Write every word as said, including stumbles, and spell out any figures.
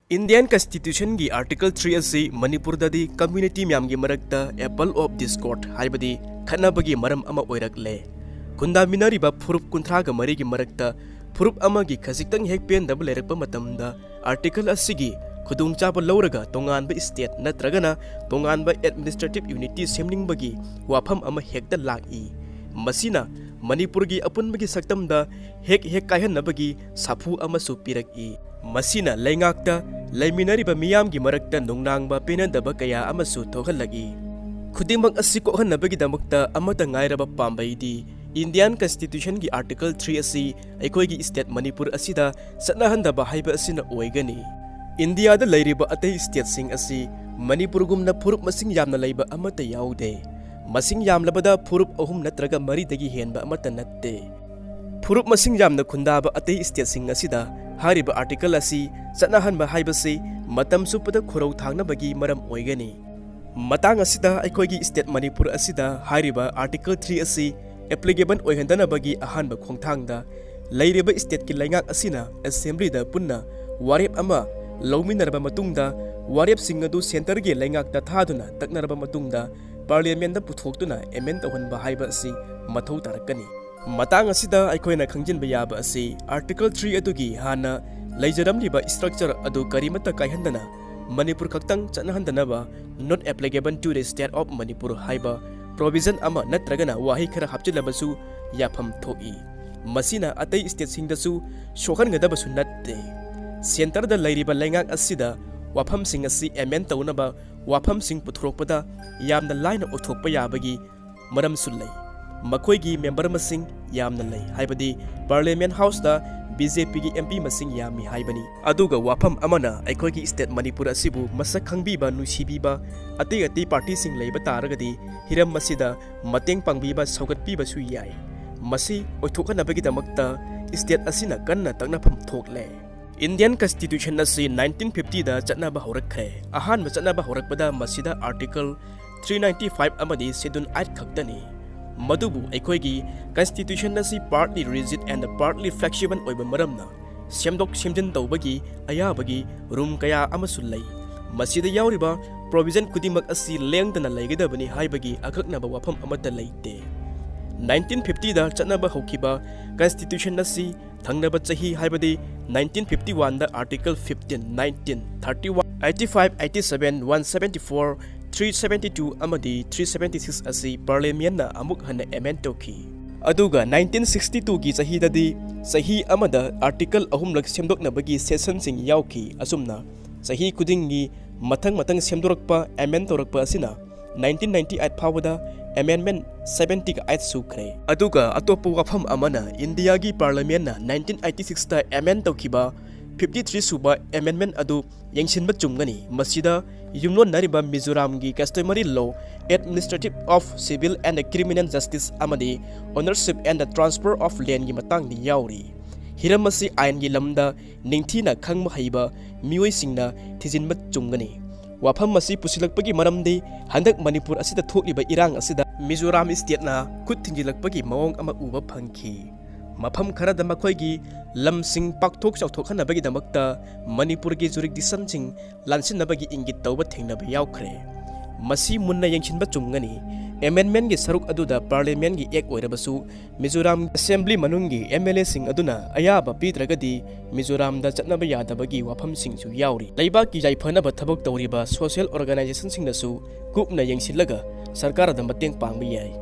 Indian Constitutionꯒꯤ Article three ꯑꯁꯤ ꯃꯅꯤꯄꯨꯔꯗꯗꯤ community ꯃꯌꯥꯝꯒꯤ ꯃꯔꯛꯇ a bull of discord, ꯍꯥꯏꯕꯗꯤ ꯈꯠꯅꯕꯒꯤ ꯃꯔꯝ ꯑꯃ ꯑꯣꯏꯔꯛꯂꯦ꯫ ꯈꯨꯟꯗꯥꯃꯤꯟꯅꯔꯤꯕ ꯐꯨꯔꯨꯞ ꯀꯨꯟꯊ꯭ꯔꯥꯒ ꯃꯔꯤꯒꯤ ꯃꯔꯛꯇ ꯐꯨꯔꯨꯞ ꯑꯃꯒꯤ ꯈꯖꯤꯛꯇꯪ ꯍꯦꯛ ꯄꯦꯟꯗꯕ ꯂꯩꯔꯛꯄ ꯃꯇꯝꯗ, Article ꯑꯁꯤꯒꯤ ꯈꯨꯗꯣꯡꯆꯥꯕ ꯂꯧꯔꯒ ꯇꯣꯉꯥꯟꯕ state ꯅꯠꯇ꯭ꯔꯒꯅ ꯇꯣꯉꯥꯟꯕ administrative unitꯇꯤ ꯁꯦꯝꯅꯤꯡꯕꯒꯤ ꯋꯥꯐꯝ ꯑꯃ ꯍꯦꯛꯇ ꯂꯥꯛꯏ꯫ ꯃꯁꯤꯅ ꯃꯅꯤꯄꯨꯔꯒꯤ ꯑꯄꯨꯟꯕꯒꯤ ꯁꯛꯇꯝꯗ ꯍꯦꯛ ꯍꯦꯛ ꯀꯥꯏꯍꯟꯅꯕꯒꯤ ꯁꯥꯐꯨ ꯑꯃꯁꯨ ꯄꯤꯔꯛꯏ꯫ ꯃꯁꯤꯅ ꯂꯩꯉꯥꯛꯇ ꯂꯩꯃꯤꯟꯅꯔꯤꯕ ꯃꯤꯌꯥꯝꯒꯤ ꯃꯔꯛꯇ ꯅꯨꯡꯅꯥꯡꯕ ꯄꯦꯟꯅꯗꯕ ꯀꯌꯥ ꯑꯃꯁꯨ ꯊꯣꯛꯍꯜꯂꯛꯏ꯫ ꯈꯨꯗꯤꯡꯃꯛ ꯑꯁꯤ ꯀꯣꯛꯍꯟꯅꯕꯒꯤꯗꯃꯛꯇ ꯑꯃꯠꯇ ꯉꯥꯏꯔꯕ ꯄꯥꯝꯕꯩꯗꯤ Indian Constitutionꯒꯤ Article three ꯑꯁꯤ ꯑꯩꯈꯣꯏꯒꯤ state ꯃꯅꯤꯄꯨꯔ ꯑꯁꯤꯗ ꯆꯠꯅꯍꯟꯗꯕ ꯍꯥꯏꯕ ꯑꯁꯤꯅ ꯑꯣꯏꯒꯅꯤ꯫ ꯏꯟꯗꯤꯌꯥꯗ ꯂꯩꯔꯤꯕ ꯑꯇꯩ stateꯁꯤꯡ ꯑꯁꯤ ꯃꯅꯤꯄꯨꯔꯒꯨꯝꯅ ꯐꯨꯔꯨꯞ ꯃꯁꯤꯡ ꯌꯥꯝꯅ ꯂꯩꯕ ꯑꯃꯠꯇ ꯌꯥꯎꯗꯦ꯫ ꯃꯁꯤꯡ ꯌꯥꯝꯂꯕꯗ ꯐꯨꯔꯨꯞ ꯑꯍꯨꯝ ꯅꯠꯇ꯭ꯔꯒ ꯃꯔꯤꯗꯒꯤ ꯍꯦꯟꯕ ꯑꯃꯠꯇ ꯅꯠꯇꯦ꯫ ꯐꯨꯔꯨꯞ ꯃꯁꯤꯡ ꯌꯥꯝꯅ ꯈꯨꯟꯗꯥꯕ ꯑꯇꯩ stateꯁꯤꯡ ꯑꯁꯤꯗ ꯍꯥꯏꯔꯤꯕ Article ꯑꯁꯤ ꯆꯠꯅꯍꯟꯕ ꯍꯥꯏꯕꯁꯤ ꯃꯇꯝ ꯆꯨꯞꯄꯗ ꯈꯨꯔꯧ ꯊꯥꯡꯅꯕꯒꯤ ꯃꯔꯝ ꯑꯣꯏꯒꯅꯤ꯫ ꯃꯇꯥꯡ ꯑꯁꯤꯗ ꯑꯩꯈꯣꯏꯒꯤ state ꯃꯅꯤꯄꯨꯔ ꯑꯁꯤꯗ ꯍꯥꯏꯔꯤꯕ Article three ꯑꯁꯤ applicable ꯑꯣꯏꯍꯟꯗꯅꯕꯒꯤ ꯑꯍꯥꯟꯕ ꯈꯣꯡꯊꯥꯡꯗ ꯂꯩꯔꯤꯕ stateꯀꯤ ꯂꯩꯉꯥꯛ ꯑꯁꯤꯅ Assemblyꯗ ꯄꯨꯟꯅ ꯋꯥꯔꯦꯞ ꯑꯃ ꯂꯧꯃꯤꯟꯅꯔꯕ ꯃꯇꯨꯡꯗ, ꯋꯥꯔꯦꯞꯁꯤꯡ ꯑꯗꯨ centreꯒꯤ ꯂꯩꯉꯥꯛꯇ ꯊꯥꯗꯨꯅ ꯇꯛꯅꯔꯕ ꯃꯇꯨꯡꯗ, Parliamentꯗ ꯄꯨꯊꯣꯛꯇꯨꯅ amend ꯇꯧꯍꯟꯕ ꯍꯥꯏꯕ ꯑꯁꯤ ꯃꯊꯧ ꯇꯥꯔꯛꯀꯅꯤ꯫ ꯃꯇꯥꯡ ꯑꯁꯤꯗ ꯑꯩꯈꯣꯏꯅ ꯈꯪꯖꯤꯟꯕ ꯌꯥꯕ ꯑꯁꯤ, Article three ꯑꯗꯨꯒꯤ ꯍꯥꯟꯅ ꯂꯩꯖꯔꯝꯂꯤꯕ structure ꯑꯗꯨ ꯀꯔꯤꯃꯠꯇ ꯀꯥꯏꯍꯟꯗꯅ ꯃꯅꯤꯄꯨꯔ ꯈꯛꯇꯪ ꯆꯠꯅꯍꯟꯗꯅꯕ "Not applicable to the State of Manipur" ꯍꯥꯏꯕ provision ꯑꯃ ꯅꯠꯇ꯭ꯔꯒꯅ ꯋꯥꯍꯩ ꯈꯔ ꯍꯥꯞꯆꯤꯜꯂꯕꯁꯨ ꯌꯥꯐꯝ ꯊꯣꯛꯏ꯫ ꯃꯁꯤꯅ ꯑꯇꯩ stateꯁꯤꯡꯗꯁꯨ ꯁꯣꯛꯍꯟꯒꯗꯕꯁꯨ ꯅꯠꯇꯦ꯫ Centreꯗ ꯂꯩꯔꯤꯕ ꯂꯩꯉꯥꯛ ꯑꯁꯤꯗ ꯋꯥꯐꯝꯁꯤꯡ ꯑꯁꯤ amend ꯇꯧꯅꯕ ꯋꯥꯐꯝꯁꯤꯡ ꯄꯨꯊꯣꯔꯛꯄꯗ ꯌꯥꯝꯅ ꯂꯥꯏꯅ ꯑꯣꯏꯊꯣꯛꯄ ꯌꯥꯕꯒꯤ ꯃꯔꯝꯁꯨ ꯂꯩ꯫ ꯃꯈꯣꯏꯒꯤ member ꯃꯁꯤꯡ ꯌꯥꯝꯅ ꯂꯩ, ꯍꯥꯏꯕꯗꯤ Parliament Houseꯇ BJPꯒꯤ MP ꯃꯁꯤꯡ ꯌꯥꯝꯃꯤ ꯍꯥꯏꯕꯅꯤ꯫ ꯑꯗꯨꯒ ꯋꯥꯐꯝ ꯑꯃꯅ, ꯑꯩꯈꯣꯏꯒꯤ state ꯃꯅꯤꯄꯨꯔ ꯑꯁꯤꯕꯨ ꯃꯁꯛ ꯈꯪꯕꯤꯕ, ꯅꯨꯡꯁꯤꯕꯤꯕ ꯑꯇꯩ ꯑꯇꯩ partyꯁꯤꯡ ꯂꯩꯕ ꯇꯥꯔꯒꯗꯤ ꯍꯤꯔꯝ ꯑꯁꯤꯗ ꯃꯇꯦꯡ ꯄꯥꯡꯕꯤꯕ, ꯁꯧꯒꯠꯄꯤꯕꯁꯨ ꯌꯥꯏ꯫ ꯃꯁꯤ ꯑꯣꯏꯊꯣꯛꯍꯟꯅꯕꯒꯤꯗꯃꯛꯇ state ꯑꯁꯤꯅ ꯀꯟꯅ ꯇꯛꯅꯐꯝ ꯊꯣꯛꯂꯦ꯫ Indian Constitution ꯑꯁꯤ nineteen fiftyꯗ ꯆꯠꯅꯕ ꯍꯧꯔꯛꯈ꯭ꯔꯦ꯫ ꯑꯍꯥꯟꯕ ꯆꯠꯅꯕ ꯍꯧꯔꯛꯄꯗ ꯃꯁꯤꯗ Article three ninety five ꯑꯃꯗꯤ Schedule eight ꯈꯛꯇꯅꯤ꯫ ꯃꯗꯨꯕꯨ ꯑꯩꯈꯣꯏꯒꯤ Constitution ꯑꯁꯤ partly rigid and partly flexible ꯑꯣꯏꯕ ꯃꯔꯝꯅ, ꯁꯦꯝꯗꯣꯛ ꯁꯦꯝꯖꯤꯟ ꯇꯧꯕꯒꯤ ꯑꯌꯥꯕꯒꯤ ꯔꯨꯝ ꯀꯌꯥ ꯑꯃꯁꯨ ꯂꯩ꯫ ꯃꯁꯤꯗ ꯌꯥꯎꯔꯤꯕ ꯄ꯭ꯔꯣꯕꯤꯖꯟ ꯈꯨꯗꯤꯡꯃꯛ ꯑꯁꯤ ꯂꯦꯡꯗꯅ ꯂꯩꯒꯗꯕꯅꯤ ꯍꯥꯏꯕꯒꯤ ꯑꯀꯛꯅꯕ ꯋꯥꯐꯝ ꯑꯃꯠꯇ ꯂꯩꯇꯦ꯫ ꯅꯥꯏꯟꯇꯤꯟ ꯐꯤꯐꯇꯤꯗ ꯆꯠꯅꯕ ꯍꯧꯈꯤꯕ ꯀꯟꯁꯇꯤꯇ꯭ꯌꯨꯁꯟ ꯑꯁꯤ ꯊꯪꯅꯕ ꯆꯍꯤ, ꯍꯥꯏꯕꯗꯤ ꯅꯥꯏꯟꯇꯤꯟ ꯐꯤꯐꯇꯤ ꯋꯥꯟꯗ Article fifteen, nineteen, thirty one, eighty five, eighty seven, one seventy four, three seventy two ꯑꯃꯗꯤ three seventy six ꯑꯁꯤ ꯄꯥꯔꯂꯤꯌꯥꯃꯦꯟꯅ ꯑꯃꯨꯛ ꯍꯟꯅ ꯑꯦꯃꯦꯟ ꯇꯧꯈꯤ꯫ ꯑꯗꯨꯒ ꯅꯥꯏꯟꯇꯤꯟ ꯁꯤꯛꯁꯇꯤ ꯇꯨꯒꯤ ꯆꯍꯤꯗꯗꯤ ꯆꯍꯤ ꯑꯃꯗ ꯑꯥꯔꯇꯤꯀꯜ ꯑꯍꯨꯝꯂꯛ ꯁꯦꯝꯗꯣꯛꯅꯕꯒꯤ ꯁꯦꯁꯟꯁꯤꯡ ꯌꯥꯎꯈꯤ꯫ ꯑꯁꯨꯝꯅ ꯆꯍꯤ ꯈꯨꯗꯤꯡꯒꯤ ꯃꯊꯪ ꯃꯊꯪ ꯁꯦꯝꯗꯣꯔꯛꯄ, ꯑꯦꯃꯦꯟ ꯇꯧꯔꯛꯄ ꯑꯁꯤꯅ ꯅꯥꯏꯟꯇꯤꯟ ꯅꯥꯏꯟꯇꯤ ꯑꯩꯠ ꯐꯥꯎꯕꯗ ꯑꯦꯃꯦꯟꯃꯦꯟ ꯁꯕꯦꯟꯇꯤꯒ ꯑꯩꯠ ꯁꯨꯈ꯭ꯔꯦ꯫ ꯑꯗꯨꯒ ꯑꯇꯣꯞꯄ ꯋꯥꯐꯝ ꯑꯃꯅ, ꯏꯟꯗꯤꯌꯥꯒꯤ ꯄꯥꯔꯂꯤꯌꯥꯃꯦꯟꯅ ꯅꯥꯏꯟꯇꯤꯟ ꯑꯩꯠꯇꯤ ꯁꯤꯛꯁꯇ ꯑꯦꯃꯦꯟ ꯇꯧꯈꯤꯕ ꯐꯤꯐꯇꯤ ꯊ꯭ꯔꯤ ꯁꯨꯕ ꯑꯦꯃꯦꯟꯃꯦꯟ ꯑꯗꯨ ꯌꯦꯡꯁꯤꯟꯕ ꯆꯨꯝꯒꯅꯤ꯫ ꯃꯁꯤꯗ ꯌꯨꯝꯂꯣꯟꯅꯔꯤꯕ ꯃꯤꯖꯣꯔꯥꯝꯒꯤ customary law, administrative of civil and criminal justice ꯑꯃꯗꯤ ownership and transfer of landꯒꯤ ꯃꯇꯥꯡꯗ ꯌꯥꯎꯔꯤ꯫ ꯍꯤꯔꯝ ꯑꯁꯤ ꯑꯥꯏꯟꯒꯤ ꯂꯝꯗ ꯅꯤꯡꯊꯤꯅ ꯈꯪꯕ ꯍꯩꯕ ꯃꯤꯑꯣꯏꯁꯤꯡꯅ ꯊꯤꯖꯤꯟꯕ ꯆꯨꯝꯒꯅꯤ꯫ ꯋꯥꯐꯝ ꯑꯁꯤ ꯄꯨꯁꯤꯜꯂꯛꯄꯒꯤ ꯃꯔꯝꯗꯤ, ꯍꯟꯗꯛ ꯃꯅꯤꯄꯨꯔ ꯑꯁꯤꯗ ꯊꯣꯛꯂꯤꯕ ꯏꯔꯥꯡ ꯑꯁꯤꯗ ꯃꯤꯖꯣꯔꯥꯝ ꯁ꯭ꯇꯦꯠꯅ ꯈꯨꯠ ꯊꯤꯡꯖꯤꯜꯂꯛꯄꯒꯤ ꯃꯑꯣꯡ ꯑꯃ ꯎꯕ ꯐꯪꯈꯤ꯫ ꯃꯐꯝ ꯈꯔꯗ ꯃꯈꯣꯏꯒꯤ ꯂꯝꯁꯤꯡ ꯄꯥꯛꯊꯣꯛ ꯆꯥꯎꯊꯣꯛꯍꯟꯅꯕꯒꯤꯗꯃꯛꯇ ꯃꯅꯤꯄꯨꯔꯒꯤ ꯖꯨꯔꯤꯗꯤꯛꯁꯟꯁꯤꯡ ꯂꯥꯟꯁꯤꯟꯅꯕꯒꯤ ꯏꯪꯒꯤꯠ ꯇꯧꯕ ꯊꯦꯡꯅꯕ ꯌꯥꯎꯈ꯭ꯔꯦ꯫ ꯃꯁꯤ ꯃꯨꯟꯅ ꯌꯦꯡꯁꯤꯟꯕ ꯆꯨꯝꯒꯅꯤ꯫ ꯑꯦꯃꯦꯟꯃꯦꯟꯒꯤ ꯁꯔꯨꯛ ꯑꯗꯨꯗ ꯄꯥꯔꯂꯤꯌꯥꯃꯦꯟꯒꯤ ꯑꯦꯛ ꯑꯣꯏꯔꯕꯁꯨ, ꯃꯤꯖꯣꯔꯥꯝ ꯑꯦꯁꯦꯝꯕ꯭ꯂꯤ ꯃꯅꯨꯡꯒꯤ ꯑꯦꯝ ꯑꯦꯜ ꯑꯦꯁꯤꯡ ꯑꯗꯨꯅ ꯑꯌꯥꯕ ꯄꯤꯗ꯭ꯔꯒꯗꯤ ꯃꯤꯖꯣꯔꯥꯝꯗ ꯆꯠꯅꯕ ꯌꯥꯗꯕꯒꯤ ꯋꯥꯐꯝꯁꯤꯡꯁꯨ ꯌꯥꯎꯔꯤ꯫ ꯂꯩꯕꯥꯛꯀꯤ ꯌꯥꯏꯐꯅꯕ ꯊꯕꯛ ꯇꯧꯔꯤꯕ ꯁꯣꯁꯤꯌꯦꯜ ꯑꯣꯔꯒꯅꯥꯏꯖꯦꯁꯟꯁꯤꯡꯅꯁꯨ ꯀꯨꯞꯅ ꯌꯦꯡꯁꯤꯜꯂꯒ ꯁꯔꯀꯥꯔ ꯑꯗꯨ ꯃꯇꯦꯡ ꯄꯥꯡꯕ ꯌꯥꯏ꯫